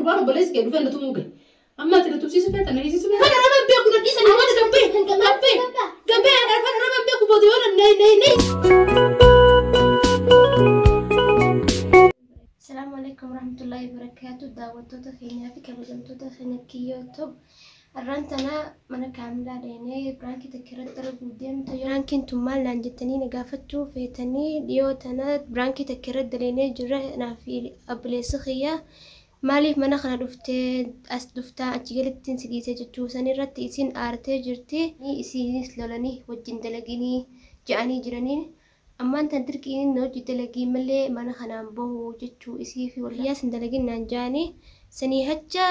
Gurbaan obboleessi kee dhufee na tumuu gahe. Amma ati na tumsiisu feeta na hiisisu feeta. Kana nama beeku na dhiisanii waan gabbee gabbee gabbee afaan nama beeku booda yoo na na na. Asalaamu alaikum warahmatullahi wabarakatuh. Daawwattoota keenyaa fi kabajamtoota keenya kiyyoo ta'u. Har'aan tana mana kaamilaa dheenee biraankii takka irratti dalaguu deemtu. Biraankiin tun maal naan jettanii na gaafachuu feetanii dhiyoo tana biraankii takka irratti daleenee jirra naaf obboleessi kiyya. Maaliif mana kana dhuftee as dhuftaa achi galittiin si dhiisee jechuu san irratti isin aartee jirti. Isinis lolanii wajjin dalaginii je'anii jiranii. Ammaan tan dirqiin na hojii dalagii malee mana kanaan bahu jechuu isii fi waliyyaa sin dalagin naan jaanii. Sanii hacha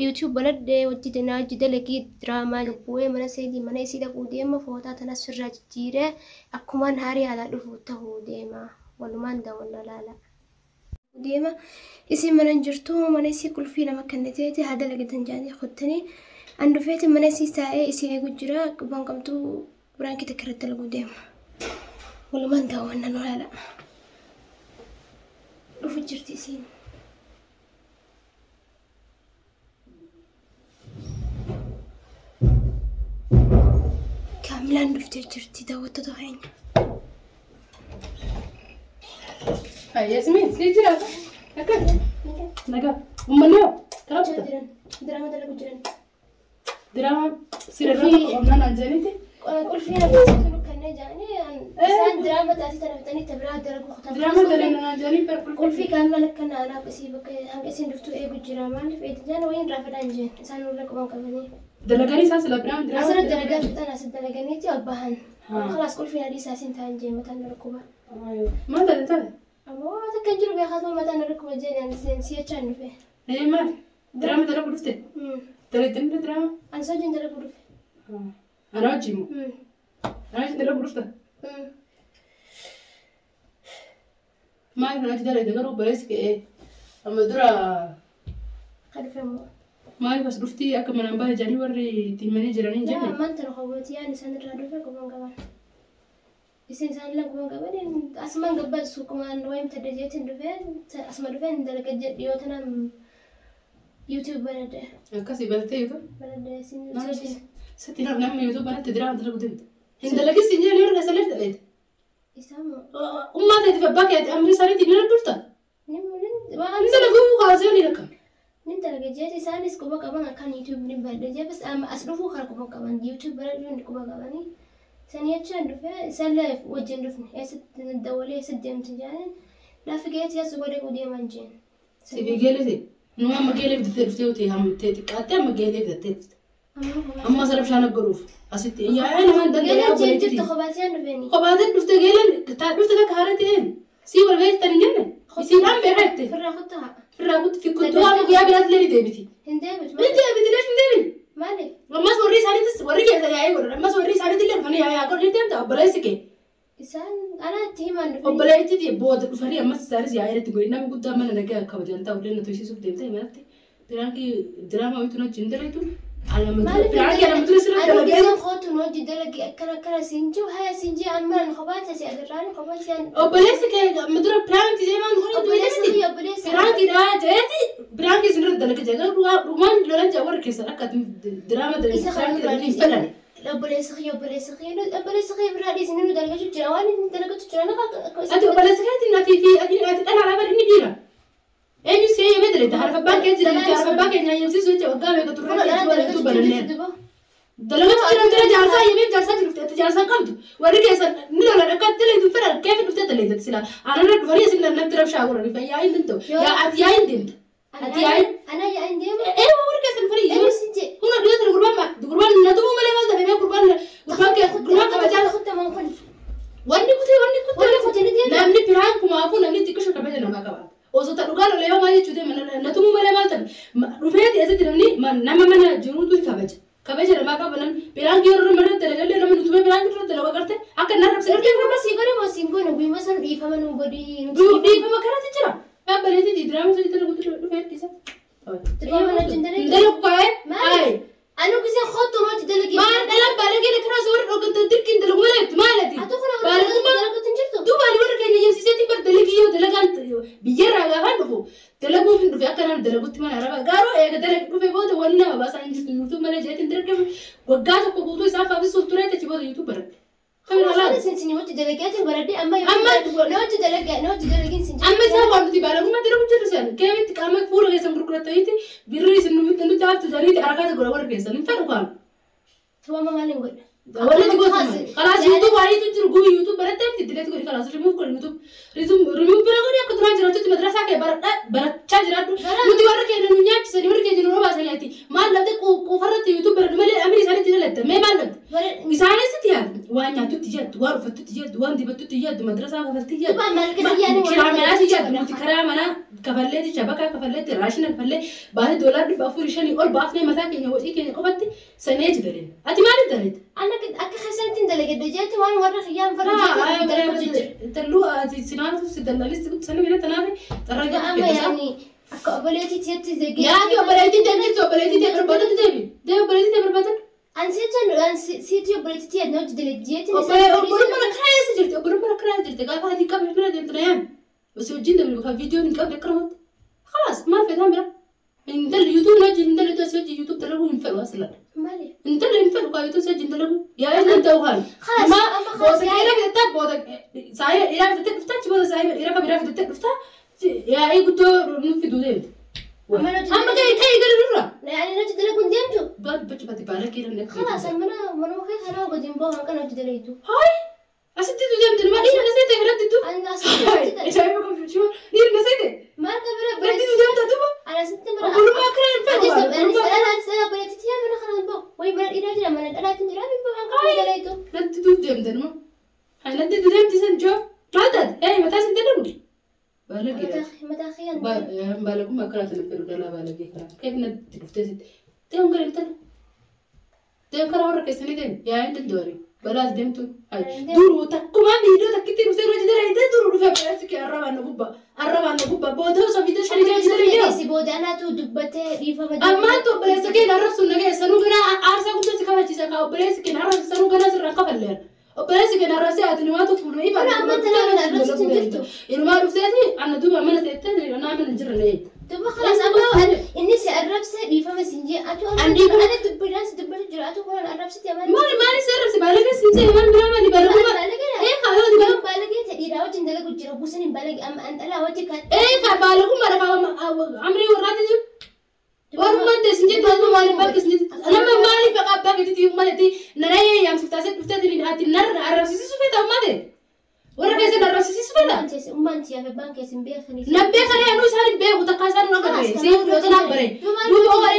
YouTube banadhee hojii na hojii dalagii diraamaa bu'ee mana seetii mana isii dhaquu deema footaa tanas firraa jijjiiree akkumaan haarii alaa dhufu ta'uu deema. Walumaan daawwanna laala. Deema isin mana hin jirtu mana isii qulfii nama kenniteeti haa dalagatan jaanii qottanii an dhufeeti mana isii taa'ee isii eegu jira quban qabdu biraankii takka irratti dalaguu deema. Walumaan daawwanna nu laala. Dhufu jirti isiin. Kaamilaan dhuftee jirti daawwattoota keenya. Yasmin, si jiraata? Akka? Nagaa. Uummanni hoo? Karaa Jiran kutaa? jiran diraama dalagu jiran. Diraamaa sirrii qonnaan anjaniiti. Qulfii nama isiitu kennee jaanii isaan diraama taasii tana fixanii tabiraa dalaguu kutaa. Diraamaa dalagnaan anjanii bar Qulfii kaamilaan akkana anaaf isii bakka hanga isiin dhuftu eegu jira maaliif eegdaan wayiin raafadhaan jeen isaan warra quban qabanii. Dalaganii isaan sila biraan diraamaa. Asirratti dalagaa fixan asirratti dalaganiiti ol bahan. Khalaas qulfiin adii isaa siin ta'an jeen mataan na dhukkuba. Maal taate taate? Ammoo takka hin jiru beekaatuma mataan na dhukkuba jeen ani si'achaan dhufe. Ee maal? Diraamaa dalagu dhufte? Dalagdanii diraamaa? Ani sojiin dalagu dhufe. Ana wajjin moo? Ana wajjin dalagu dhufta? Maal kana wajjin dalagde garuu obboleessi kee amma dura Ka dhufe immoo. maaliif as dhufti akka manaan bahe jedhanii warri itti himanii jiranii hin Yaa jenne? ammaan tana hawwatii yaan isaan irraa dhufe quban qaban. Isin isaan illee quban qaban asumaan gabbaa suuqumaan wayim taddajeetiin dhufe asuma dhufe dalaga jedhu dhiyoo tanaan YouTube banadhe. Akkasii barattee yoo ta'u. Banadhe isin Sitti namni YouTube banatti diraamaa dalagu deemte. Hin dalagis hin jenne warra keessan illee isaan moo? Ummaa ta'eef abbaa keetti amri isaaniitiin ni dadhabta. Waan Inni dalaguu kaasee ni rakkama. nin dalaga jeeti isaanis quba qaban akkan YouTube ni banadhe jee bas amma as dhufuu kana quba qaban YouTube banadhu ni quba qabanii. Sanii achaan dhufe isaan wajjin dhufne eessatti dawalee eessatti deemte jedhanii lafa geetii as godhe deeman jeen. Sifi geelete. Nu amma geelee bitattee dhuftee uti hamtee xiqqaattee amma geelee bitattee dhufte. Amma sana bishaan aggaruuf asitti yaa'ee namaan danda'ee Geeleen obboleettii. jirtu kophaatiyaan dhufeeni. Kophaatee dhufte geeleen taa dhufte takka haara ta'een sii wal beektan hin jenne. Isiidhaan beekaa jette. Firraa kuttaa. Firraa kutti fikkuttuu waan guyyaa biraatti illee ni deebiti. Hin deebitu. Ni deebiti leesh hin deebine. Maaliif? Ammas warri isaaniitis warri keessa yaa'ee godhan. Ammas warri isaaniitti illee dhufanii yaa'ee godhan ni deemta obboleessi kee. Isaan anaa itti himaan dhufanii. Obboleettii booda dhufanii ammas isaanis yaa'ee irratti godhi nama guddaa mana nagaa kabajan ta'u illee na to'isiisuuf deemtee manatti biraankii diraamaa wayitu na wajjin dalagdu Maaliif biraankii anama ture sirra Ani dalagee giseen kootu nu hojii dalage akkana akkana siin jiru haya siin jiru an malan kophaati si agarraan kophaati an. Obboleessi kee amma dura biraankii jedhamaan godhan Obboleessi kiyya obboleessi. Biraankii dhaa jeeti biraankii isin irra dalage jee garuu dhumaan lolan jee warri keessan akka diraama dalage Isa kana biraankii biraa dalage hin fedhan. Obboleessi kiyya obboleessi kiyya obboleessi kiyya biraa dhiisi nu dalagachuu jira waan inni dalagachuu jira nafa akka Ati obboleessi keetiin ati fi ati dhala lama inni dhiira. Eenyu si eeyyamee dalagde harka abbaan kee jira miti harka abbaa keenya eeyyamsiisu jecha waggaa meeqa turre Dhala walii dalagachuu jirtu duba. Dalagatu jira jira jaarsaa eeyyamee jaarsaa jiru ati jaarsaa qabdu warri keessan ni lolan akka dalagdu fedhan keefi dhuftee dalagde sila aanarra dhufanii isin natti rabshaa godhan fayyaa hin danda'u yaa ati yaa hin deemta ati yaa hin Ana yaa hin deemu. ee warri keessan dhufanii Eenyu siin jee. Kun dhiyoo sana gurbaan gurbaan na tumuu malee maal ta'e gurbaan gurbaan kee gurbaan kabajaa Kuttaa maan kun. wanni kutee wanni Wanni kutee kutee ni deema. namni biraan kumaafuu namni xiqqisho kabaja namaa qabaata. Osoo ta dhugaa lolee maal jechuu deema na tumuu malee maal ta'e dhufeeti asitti namni nama mana jiruutu kabaja. Kabaja namaa qaba namni biraan yeroo mana dalagallee nama nutumee biraan yeroo dalagaa garte akka narra rabsa Dhiifama sii godhe moo siin goone guyyaa sana dhiifama nu godhi. Dhiifama kanatti jira. Dhaabbalee diraama sadii dalagu dhufeetti isa. Dhiifama na wajjin dalage. Dalagu kaa'ee. Maali? Anu gisee kootu nu hojii dalage. Maal dhalaan baalagee karaa warra dhoggantan dirqiin dalagu malee maalati? Atu kuna Baalagummaa dalagatu hin jirtu. Duuba ani warra keenya eeyyamsiiseetiin bar dalagii yoo dalagaan biyyarraa gaafaan dhufu dalaguuf hin dhufe akka nama dalagutti mana Araba garuu eega dalagu dhufe booda wanni nama baasaa hin jirtu YouTube malee jeetiin dirqame waggaa tokko guutuu isaan faabsisuuf ture achi booda YouTube baradhe. Kamila sin hojii dalageetiin baradhe amma hojii dalagee hojii dalageen sin amma isaan waan nuti baalagummaa dalagu jirru san keemitti qaama fuula keessan gurgurataniiti birrii isin nutti haftu jariiti harakaata godha warra keessan hin fedhu kaan. Tuwama maaliin godha? Walitti gootu kalaas YouTube wayiitu jiru gubi YouTube barattee miti dileet godhi kalaas remove godhi YouTube remove bira godhi akka duraan jiraatutti madrasaa kee barachaa jiraadhu nuti warra keenya nu nyaachisanii warra keenya nu obaasanii ati maal dhabde quufarratti YouTube baradhu malee amri isaaniitti dalatta mee maal dhabde isaanis itti yaadu waan nyaatutti yaaddu waan uffattutti yaaddu waan dibattutti yaaddu madrasaa kafalti yaaddu kiraa manaatti yaaddu nuti karaa manaa kafalleetti shabakaa kafalleetti raashina kafallee baatee $405 ol baafnee mataa keenya hojii keenya qofatti saneeti daleen ati maaliif daleet? Ana akka keessanitti dalagadde jeetti waan warra kiyyaan farra jeetti. Talluu ati sinaatu si dallalisti sani bira tanaaf xarra Amma yaani akka obboleettii jeetti zeggee. Yaaki obboleettii deemti obboleettii deemti barbaadatu deemi. Deemi obboleettii deemi barbaadatu. Ansi jechaan siitii obboleettii jeetti hojii dalagde jeetti. Obbolummaa karaa eessa jirti obbolummaa karaa eessa jirti gaafa ati qabde bira deemtu na yaami. Osoo hojiin deemtu kan viidiyoon hin qabne akkanumatti. Khalaas maal feetaan bira. Intalli YouTube hojii intalli tosii hojii YouTube dalaguu hin fedhu asirra. Maali? Intalli hin fedhu kaa YouTube hojii dalaguu yaa inni ta'u kan. Khalaas amma booda dhiira fitatta booda saayiba dhiira fitattee dhufta achi booda saayiba dhiira kan biraa fitattee dhufta yaa'ii guddoo nu fiduu deemte. Amma ka'ee gadi dura. Yaani hojii dalaguun deemtu. Baad bachi baala keera. Khalaas mana manuma kee kanaa wajjin bahu kan hojii dalagdu. Hayi asitti tu deemte nama dhiira naseete biratti tu. Ani asitti hojii dalagu. Ajaa'iba qabdu dhiira naseete. Maal qabira biratti tu deemta duuba. Ana asitti mara. Obbolummaa karaa hin fedhu. Obboleettii yaa mana kanaan bahu. Wayi mana dhiiraa jira mana dhalaatiin jira min bahu kan hojii dalagdu. Natti tuuf deemte nama. Natti tu deemti san joo. Maal taate? Ee mataa sin dalagu. Baalagee. Mataa kiyyaan. Baalagummaa karaa sana fedhu dhalaa baalagee karaa. Keef natti dhuftee sitti. Deem gara intala. Deem karaa warra keessanii deem. Yaa hin danda'ani. Balaas deemtu. Duruu takkumaa viidiyoo takkitti dhuftee hojii dalagdee duruu dhufee balaas kee arrabaan na gubbaa. Arrabaan na gubbaa booda osoo viidiyoo shanii hojii dalagdee. Booda anaatu dubbatee dhiifama. Ammaantu obboleessa kee arrabsuun na geessanuu ganaa aarsaa guddaa si kafachiisa kaa obboleessi kee arrabsanuu ganaa sirraa kafalleera. Obboleessi kee arrabsee ati numaatu fuudhu ifa. Inumaa dhufteeti anna duuba mana teettee naa mana hin jirre na eegda. Duuba khalaas amma inni si arrabsee dhiifama siin jee atu amma dubbidaan si dubbatu jira atu kun arrabsite maali. Maali maali si arrabse baalagee siin jee maal biraa maali baalagummaa. Ee kaa yoo Yoo baalagee ta'e dhiiraa wajjin dalagu jira gusan hin baalagee amma an dhalaa wajjin kan. Ee kaa baalagummaa dha kaa amrii warraati jiru. Warrummaan ta'e siin jettu amma maaliif bakka siin jettu nama maaliif bakka abbaa keetitti uummatetti nanayee yaamsiftaa asii dhuftee ati narra arrabsiisuu feeta uummate. Warra keessan arrabsiisuu feeta. Ummaan siyaaf abbaan keessan beekanii. Nabbee kana yaaduu isaan hin beeku takka isaan nu agarre siin dhiyootan abbare. Duuba oole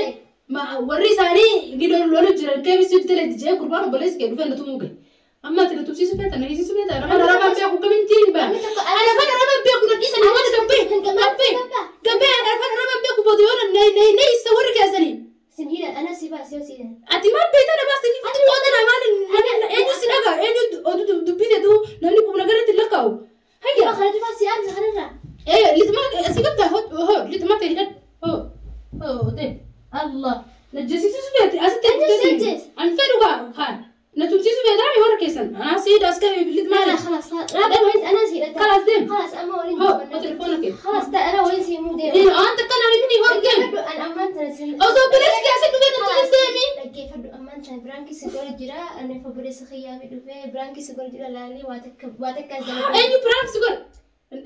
warri isaanii ni lolu jiran keebisii teleetti jee gurbaan obboleessi kee dhufee na tumuu gahe. Amma ati na tumsiisuu feeta na hiisisuu feeta afaan arabaan beeku kamintiin baa. Ana afaan arabaan beeku na dhiisanii waan gabbee gabbee gabbee ana afaan arabaan beeku booda yoo na isa warri keessanii. Sin hidhan ana si baasee si hidhan. Ati maal beektaa na baastee ati booda na maal eenyu si dhagaa eenyu oduu dubbite tuu namni qubna garatti lakkaa'u. Hayya. Kana dufa si arga kanarraa. Ee litma si qabda hoo litma ta'e hidhan hoo hoo ta'e Allah najjisiisuu feete asitti an fedhu kaan na tumsiisuu feetaa warra keessan anaa si hidha as qabee litma. لا خلاص لا وين انا سي خلاص ديم خلاص اما ولين هو تليفونك خلاص انا وين سي مو ديم ايه انت كان على مني هو ديم انا امانت او بلاش كي اسد وين تسمي لكي فدو امانت برانكي سغول جرا انا فبريس خيامي دفه برانكي سغول جرا لالي واتك واتك اي برانك سغول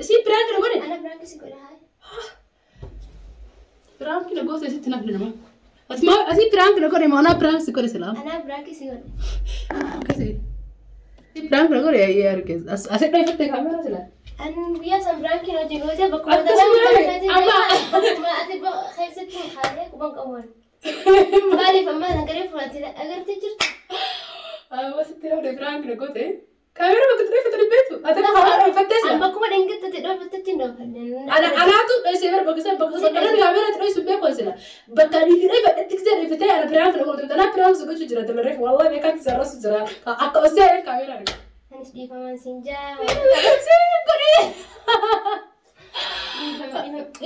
سي برانك ولا انا برانكي سغول هاي برانك لغوت ست نفلنا ما اسمع اسي برانك لغوري ما انا برانك سغول سلام انا برانكي سغول كسي برانك لغوري يا اركز اسي دايفتك كاميرا سلام أنا ويا سمرانكي نوجي جوزي بكون ما أتبغى خيستي خالك وبنك أول بالي فما أنا قريب فلاتي أقدر تجرت ما ستي لو برانك نقوتي كاميرا ما كنت ريفة البيت أتبغى فتش أنا بكون إنك تدور فتشي أنا أنا تو سيفر بكسر بكسر أنا كاميرا تروي سبيه كويسة بكاري في ريفة تكسر ريفتي أنا برانك نقوتي أنا برانك سقوط جرا تمرف والله بكات سرس جرا أكوسي كاميرا Anis dhiifaman siin jaa.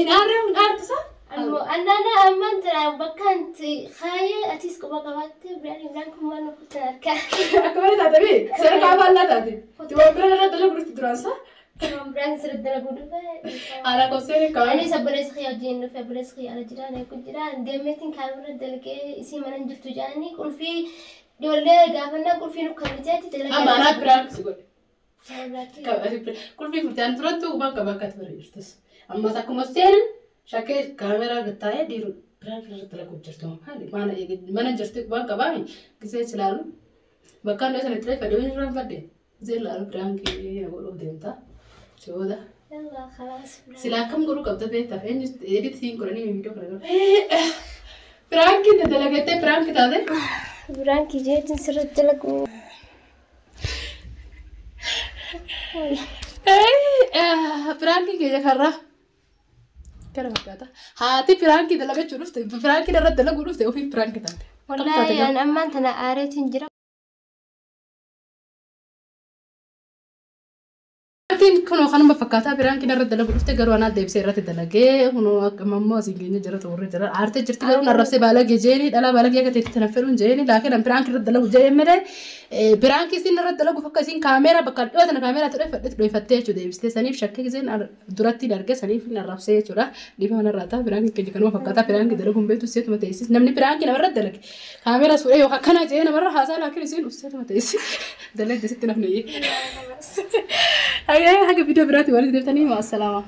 In aarree hin aartu saa? Annaana ammaan tana bakka anti kaayee atis quba qabaatte biraan biraan kun waan nuuf argaa. Akka malee taate bee seera kaabaa allaa taate. Waan bira irra dalagu dhufti duraan saa? Biraan sirriitti dalaguu dhufe. Haala kosee kaa'ame. Anis obboleessa kiyya wajjin dhufe, obboleessa kiyya ala jira, na jira. Deemeetiin kaamera dalagee isii mana hin jirtu jedhanii qulfii ijoollee gaafannaa qulfii nu kenniteetti dalagaa. Amma anaa piraank si godhe. Biraatti. Qulfii furtaan durattuu waan qaba akka ture jirtus. Ammas akkuma seenan shakkee kaameraa taa'ee dhiiru piraank irratti dalaguuf jirtu. Mana jirti waan qabaami gisee ilaalu bakka inni sana itti fadhee irraan fadhe gisee ilaalu piraankii godhuuf deemta. Shooda. Yalla khalaas. Sila akkam godhuu qabda beektaa? Eenyu edit siin godhanii viidiyoo kana godhu. Piraankii dalagattee piraankii taate. Biraankii jeetiin sirriitti dalaguu. Piraankii keenya karraa. Kana fakkaata. Haati piraankii dalagachuu dhufte, piraankii irratti dalaguu dhufte ofii piraankii taate. Wallaahi an ammaan tana aareetiin jira. Piraankiin kunoo kanuma fakkaataa piraankiin irratti dalaguu dhufte, garuu anaa deebisee irratti dalagee kunoo akka ammoo asiin keenya jira xumurree jira. Aartee jirti garuu narrabsee baalagee jeeni dhalaa baalagee akka teetti tana fedhuun jeeni, laakiin an piraankii irratti dalagu jee malee piraankii isiin irratti dalaguuf akka isiin kaameeraa bakka dhiyoo tana kaameeraa ture fadhee dho'ifattee jechuudha deebistee saniif shakkii giseen duratti arge saniif narrabsee jechuudha. Dhiifa manarraa ta'a, piraankiin keenya kanuma fakkaataa. Piraankii dalaguun beektu seetuma teessis, namni piraankii namarratti dalage kaameeraa suudhee yookaan akkana jee namarra haasaa, laakiin isiin seetuma teessi dalagde sitti nafni. Haga viidiyoo biraatti walitti deebitanii, maasalaama.